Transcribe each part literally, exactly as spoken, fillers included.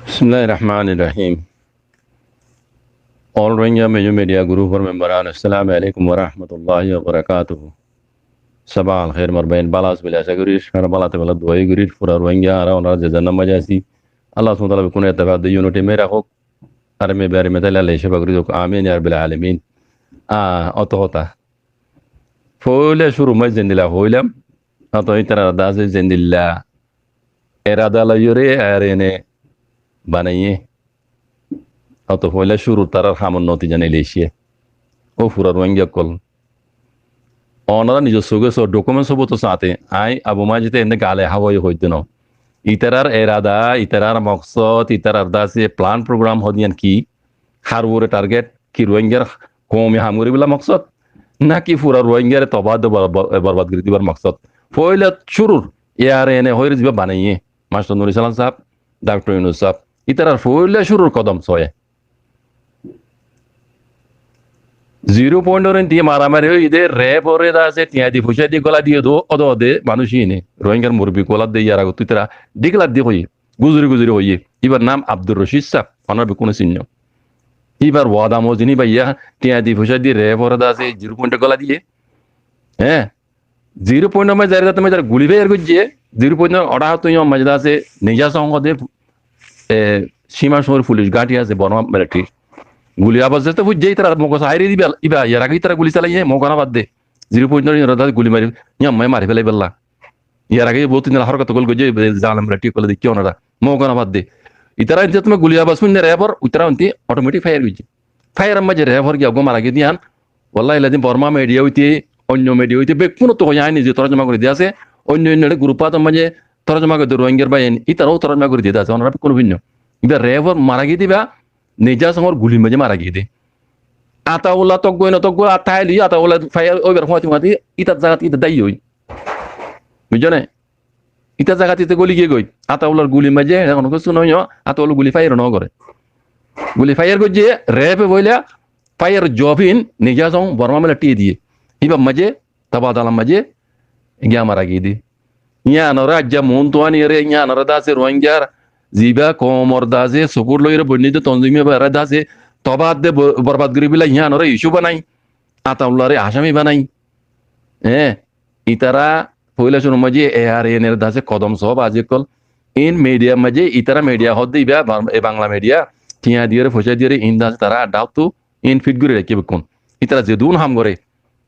Bismillahir Rahmanir Rahim. All Rohingya Major Media Group or member an, Assalamu alaikum wa rahmatullahi wa barakatuhu. Sabah al khair, mor báin, bála asó buli acá gorir, añára bála táibar dua gorir, fura Rohingya, añára onora ze zar maze así, Allah subhanahu wa taala bekkúnore ettefak de unity maze rakók, ar me bari me táile Allah cófa gorí dóuk, amin ya rabbil alamin. Ah, oto hotá. Foila cúrur maze zendilla hoilam, oto ítara dase zendilla erada loiyóre R N A banaiye. Oto foila cúrur tarár hamor notija nilaiye. Ó fura Rohingya ókkol, onora nizor sóge só, document sobut or sáte, añí Abu Majid e ende gale háwa hoiddé no. Ítarar erada, ítarar moksod, ítarar dase plan program hoó de yián ki? Har uore target ki? Rohingyar koumi ham goríballa moksod, náki fura Rohingyare tobah de bor-, bor-, borbad gorí dibar moksod? Foila cúrur R N A hoiyóre ziba banaiye Mastor Nur Islam sáb, Daktor Yunus sáb, ítarar foila cúrur kodom sóiye. Zero point or indi maramari óiye de, rep ore dase tiañ di foicá di gola diye de, óde óde manúic ine, Rohingyar murubbi gola de, yar agottú ítara declare di hoiye, guzori guzori hoiye. Íbar nam Abdur Rashid sáb, onora bekkúne sinno. Íbar wada mozin, íba iya tiañ di foicá di rep ore dase zero point e gola diye. Hé, zero point or maze zaire zate maze guli fair goijje, zero point or oda hottu yó maze dase Nijasong de, e, sima sómor fulic gáñthi asé, Borma military. Guli abas zete fuijje, ítara mogo sairi diba, íba yar age ítara guli salaiye, mogo no badde. Zero point or ítara dase guli mari, yó maze mari felaiballa. Yar age bout din hórkot gol goijje, be, zalim military ókkole deikké onora. Mogo no badde. Ítara ente tumi guli abas fúinne rep or, ítara ente automatic fair goijje. Fair or maze rep or giya uggwá mara giyé de yián, wallahi lazim Borma media óite, oinno media óite, bekkúnottú hoiye, añí nize torjoma gorí diya asé, oinno oinno group or maze torjoma gorí de Rohingyar bái ain, ítarao torjoma gorí diya asé, onora bekkúne fúinno. Íba rep or mara giyé de íba, Nijasong or gulir maze mara giyé de. Ataullah toggoi no toggoi, ar táile Ataullah fair óibar fúañti fúañti, ítar zagat íta dái ói. Buijjó né? Íta zagat íta goli giyé goi. Ataullar gulir maze ehón kessú no óiye, Ataullar guli fair no gore. Guli fair goijje, rep e foila fair job in Nijasong Borma military e diye. Íbar maze, tabadalar maze, giya mara giyé de. Yián ore aijja muúntu aniyóre, yián ore dase Rohingyar ziba koum or dase support loiyóre boinné de tonzim ibare dase tobah de bo-, borbad goríballa yián ore issue banai, Ataullar e asami banai. Hé, ítara foila cúrur maze R N A r dase kodom só bazi ókkol. In media maze ítara media hoó de íba, ba-, e Bangla media, tiañ diyóre, foicá diyóre, in dase tará adda hottú in fit gorí raikké bekkún. Ítara zedún ham gore,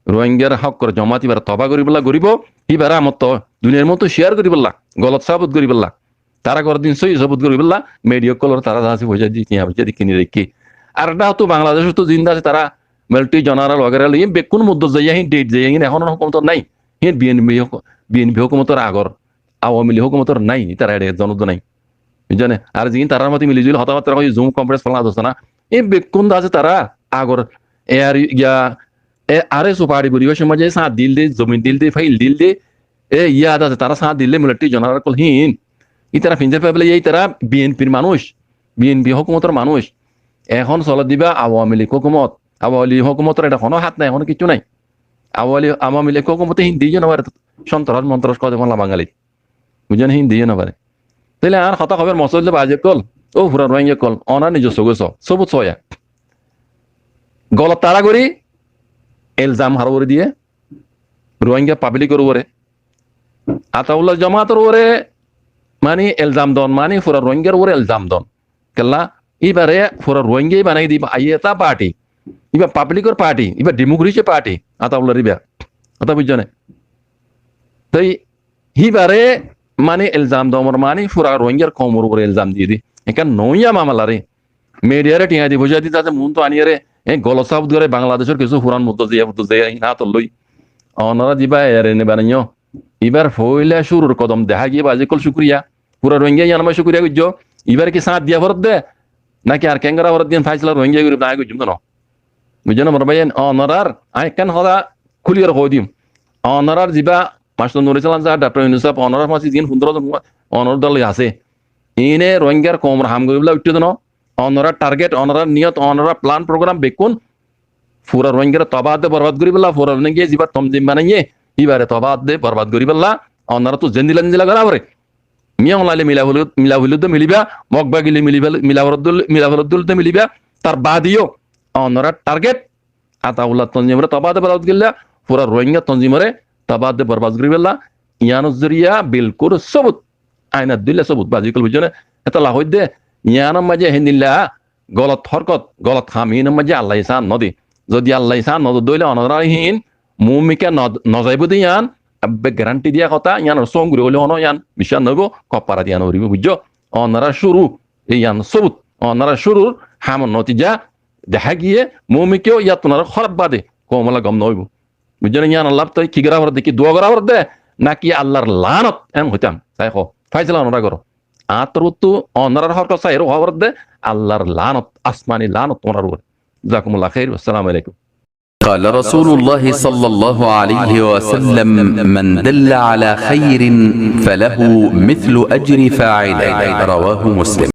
Rohingyar hókkor jomat íbare tobah goríballa goríbo, íbare amotto duniyar mottú share goríballa, golot sabut goríballa. Tará gorér din sóiyi sobut goríballa media ókkolore tará dase foicá di, tiañ foicá di kini raikké. Ar edde hottú Bangladecóttu zin dase tará military general wagera loi, hín bekkún muddot zaiya, hín date zaiya, hín ehóno hókumotor nái. Hín B N P hók-, B N P hókumotor agor, Awami Lig hókumotor nái, tará ede zonot nái. Buijjó né? Ar zin tarár moto mili zuli hotábatta hoiye, Zoom conference falan dosana, hín bekkún dase tará agor, e ar iya, e ar es o party goribar somot sáñt dil de, zomin dil de, fail dil de, e, iyá dase tará sáñt dil de military general ókkol hín. Ítara finzar febela iyá ítara B N P r manúic, B N P hókumotor manúic. Ehón soler de íba Awami Lig hókumot. Awami Lig hókumotor ede honó hát nái, honó kiccú nái. Awali-, Awami Lig hókumote hín diyó no fare, sontoras montoras kode molla Bangali. Buijjó né, hín diyó no fare. Tóile añár hotá hoibar moksod óilde bazi ókkol, ó fura Rohingya ókkol, onára nizor sóge só, sobut sóya. Golot tará gorí, elzam har uore diye, Rohingya pablikor uore, Ataullar jomator uore, mani elzam don, mani fura Rohingyar uore elzam don. Kiyólla, íbare fura Rohingya íba nai de, íba aiyé ta party, íba pablikor party, íba democracy party, Ataullar íba. Hotá buijjó né? Toi híbare mani elzam don, mani fura Rohingyar koumor uore elzam diye de. Ekkán noiya mamala re. Mediare tiañ di foicá di dase muúntu aniyóre, e, golot sabut gore, Bangladecór kessú furan muddot zaiya, muddot zaiya, hín átot loi. Onára ziba R N A banaiyó, íbar foila cúrur kodom dehá giyé, bazi ókkol cúkuriya. Fura Rohingya yián amar cúkuriya goijjó. Íbare ki sáñt diya foredde, náki ar keén gora foredde, yián faisala Rohingya guruf añí goijjum de no. Buijjó né mor báiyain, onárar, añí ekkán hotá clear hoi diyum. Onárar ziba Mastor Nur Islam sáb, Daktor Yunus sáb, onárar fáñti zin fundoro zon, onárar dol asé. Ine Rohingyar koumor ham goríballa uiththé de no. Onárar target, onárar niyot, onárar plan program bekkún Fura Rohingyare tobah de borbad goríbolla, fura Rohingya zibá tonzim banaiyé, íbare tobah de borbad goríbolla, onoráttu zendilla zendilla gorá foré. Miya ókkol aile mila fuli-, mila fuli de miliba, Mog bagi le mili fel-, mila fuli de, mila fuli de miliba, tar bade yó onorár target Ataullah tonzimore tobah de borbad goríbolla, fura Rohingya tonzimore tobah de borbad goríbolla, iyanor zoriya bilkul sobut, ainor dóilla sobut, bazi ókkol buijjó né? Hétolla hoóidde, iyanor maze héndilla golot hórkot, golot ham, iyanor maze Allaye sáñt node. Zodi Allaye sáñt node dóilla onorár hín muúmikká no-, nozaibóu de iyan, ebbe garanti diya hotá, iyanor sónguri óile honó iyan biccác noóibou, koffara diya noforibóu, buijjó? Onorár cúru, iyan sobut, onorár cúrur hamor notija dehá giyé, muúmikká yáttu onorár hóraf bade koumolla gom noóibou. Buijjó né? Iyanor laftoi ki gorá foré de, ki dua gorá foré de, náki Allar laánot, en hoitám, sai hoó, faisala onorá goró. Añáttu onorár hók sai, eró hoó foré de, Allar laánot, asmani laánot onorár uore. Jazakumullah khair, wassalamu alaikum. قال رسول الله صلى الله عليه وسلم: من دل على خير فله مثل أجر فاعله. رواه مسلم.